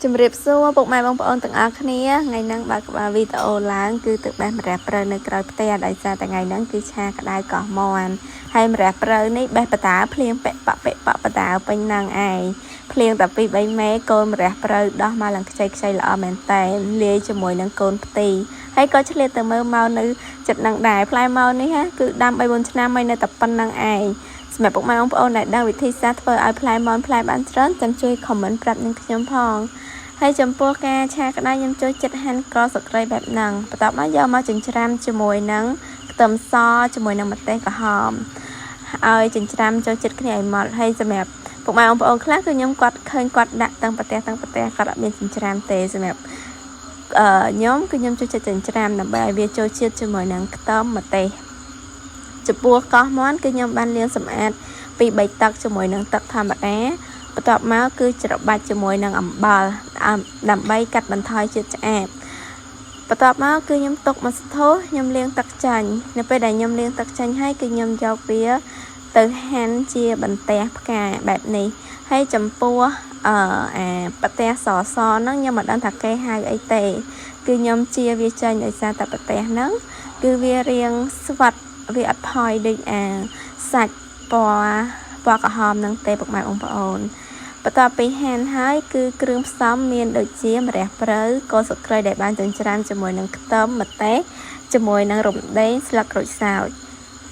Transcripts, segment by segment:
ជំរាបសួរពុកម៉ែបងប្អូនទាំងអស់គ្នាថ្ងៃហ្នឹងបើក្បាលវីដេអូឡើងគឺទៅបេះម្រះព្រៅនៅក្រោយផ្ទះដោយសារតែថ្ងៃហ្នឹងគឺឆាក្តៅកោះមន់ហើយម្រះព្រៅនេះបេះបតាភ្លៀងពាក់ប៉ក់ពាក់ប៉ក់បតាពេញហ្នឹងឯងភ្លៀងតែ2 3មេកូនម្រះព្រៅដោះមកឡើងខ្ចីខ្ចីល្អមែនតែលាយជាមួយនឹងកូនផ្ទីហើយក៏ឆ្លៀតទៅមើលមកនៅចិត្តនឹងដែរផ្លែមកនេះគឺដាំ3 4ឆ្នាំហើយនៅតែប៉ុណ្្នឹងឯងសម្រាប់ពុកម៉ែបងប្អូនដែលដឹងវិធីសាស្ត្រធ្វើឲ្យផ្លែមន់ផ្លែបានច្រើនចាំជួយ comment ប្រាប់នឹងខ្ញុំផងហើយចំពោះការឆាក្តៅខ្ញុំចូលចិត្តហាន់កស្លឹកគ្រៃបែបហ្នឹងបន្ទាប់មកយកមកចិញ្ច្រាំជាមួយនឹងខ្ទឹមសជាមួយនឹងម្ទេសក្រហមឲ្យចិញ្ច្រាំចូលចិត្តគ្នាឲ្យម៉ត់ហើយសម្រាប់ពុកម៉ែបងប្អូនខ្លះគឺខ្ញុំគាត់ឃើញគាត់ដាក់ទាំងប្រទេសទាំងប្រទេសគាត់អត់មានចិញ្ច្រាំទេសម្រាប់អឺខ្ញុំគឺខ្ញុំចូលចិត្តចិញ្ច្រាំដើម្បីឲ្យវាចូលជាតិជាមួយនឹងខ្ទឹមម្ទេសចំពោះកោះមាន់គឺខ្ញុំបានលាងសម្អាតពី3ទឹកជាមួយនឹងទឹកធម្មតាបន្ទាប់មកគឺច្របាច់ជាមួយនឹងអំបិលដើម្បីកាត់បន្ថយជាតិឆ្អាបបន្ទាប់មកគឺខ្ញុំទុកមួយស្ថូខ្ញុំលាងទឹកចាញ់នៅពេលដែលខ្ញុំលាងទឹកចាញ់ហើយគឺខ្ញុំយកវាទៅហាន់ជាបន្ទះផ្កាបែបនេះហើយចំពោះអឺអាប្រទេសសសហ្នឹងខ្ញុំមិនដឹងថាគេហៅអីទេគឺខ្ញុំជាវាចេញដោយសារតែប្រទេសហ្នឹងគឺវារៀងស្វិតវាអត់ផយដូចអាសាច់ពណ៌ពណ៌ក្រហមហ្នឹងទេពុកម៉ែបងប្អូនបន្ទាប់ពីហាន់ហើយគឺគ្រឿងផ្សំមានដូចជាម្រះព្រៅគល់ស្លឹកគ្រៃដែលបានចិញ្ច្រាំជាមួយនឹងខ្ទឹមម្ទេសជាមួយនឹងរំដេងស្លឹកក្រូចសើច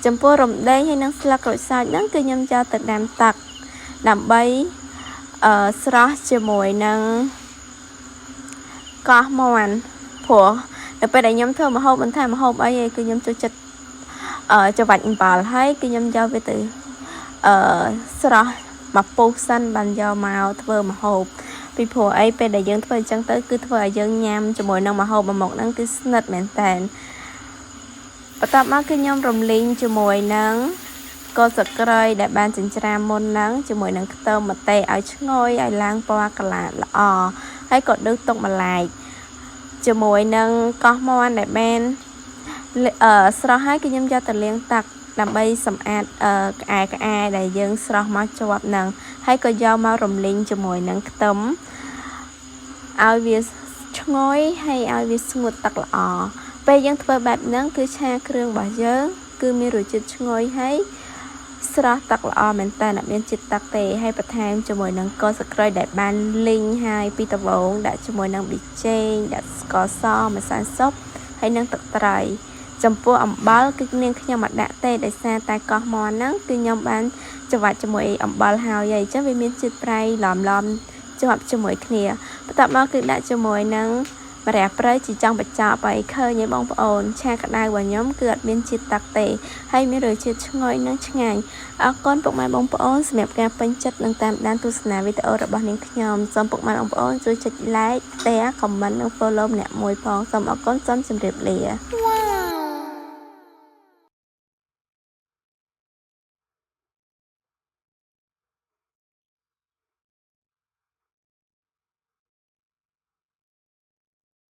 ចំពោះរំដេងហើយនិងស្លឹកក្រូចសើចហ្នឹងគឺខ្ញុំយកទៅដាំទឹកដើម្បីអឺស្រស់ជាមួយនឹងកោះមន់ព្រោះនៅពេលដែលខ្ញុំធ្វើម្ហូបមិនថាម្ហូបអីទេគឺខ្ញុំចូលចិត្តអឺច្របាច់អំបិលហើយគឺខ្ញុំយកវាទៅអឺស្រស់មកពុះសិនបានយកមកធ្វើម្ហូបពីព្រោះអីពេលដែលយើងធ្វើអញ្ចឹងទៅគឺធ្វើឲ្យយើងញ៉ាំជាមួយនឹងម្ហូបមួយមុខហ្នឹងគឺស្និទ្ធមែនតើបន្ទាប់មកគឺខ្ញុំរំលីងជាមួយនឹងគល់ស្លឹកគ្រៃដែលបានចិញ្ច្រាំមុនហ្នឹងជាមួយនឹងខ្ទឹមម្ទេសឲ្យឈ្ងុយឲ្យឡើងពណ៌ក្រឡាល្អហើយក៏ដឹកទុកម្លែកជាមួយនឹងកោះមន់ដែលបានអឺស្រស់ហើយគឺខ្ញុំយកទៅលាងទឹកដើម្បីសម្អាតក្អែក្អែដែលយើងស្រស់មកជាប់នឹងហើយក៏យកមករំលីងជាមួយនឹងខ្ទឹមឲ្យវាឈ្ងុយហើយឲ្យវាស្ងួតទឹកល្អពេលយើងធ្វើបែបហ្នឹងគឺឆាគ្រឿងរបស់យើងគឺមានរសជាតិឈ្ងុយហើយស្រស់ទឹកល្អមែនតើអត់មានជាតិទឹកទេហើយបន្ថែមជាមួយនឹងគល់ស្លឹកគ្រៃដែលបានលីងហើយពីដំបូងដាក់ជាមួយនឹងប៊ីចេងដាក់ស្ករសម្សៅស៊ុបហើយនិងទឹកត្រីចំពោះអំបិលគឺនាងខ្ញុំអត់ដាក់ទេដោយសារតែកោះមន់ហ្នឹងគឺខ្ញុំបានច្របាច់ជាមួយអំបិលហើយអញ្ចឹងវាមានជាតិប្រៃឡំឡំជាប់ជាមួយគ្នាបន្ទាប់មកគឺដាក់ជាមួយនឹងម្រះព្រៅជាចង់បញ្ចប់ហើយឃើញឯបងប្អូនឆាក្តៅរបស់ខ្ញុំគឺអត់មានជាតិទឹកទេហើយមានរសជាតិឈ្ងុយនិងឆ្ងាញ់អរគុណពុកម៉ែបងប្អូនសម្រាប់ការពេញចិត្តនិងតាមដានទស្សនាវីដេអូរបស់នាងខ្ញុំសូមពុកម៉ែបងប្អូនជួយចុច like share comment និង follow ម្នាក់មួយផងសូមអរគុណសូមជម្រាបលា។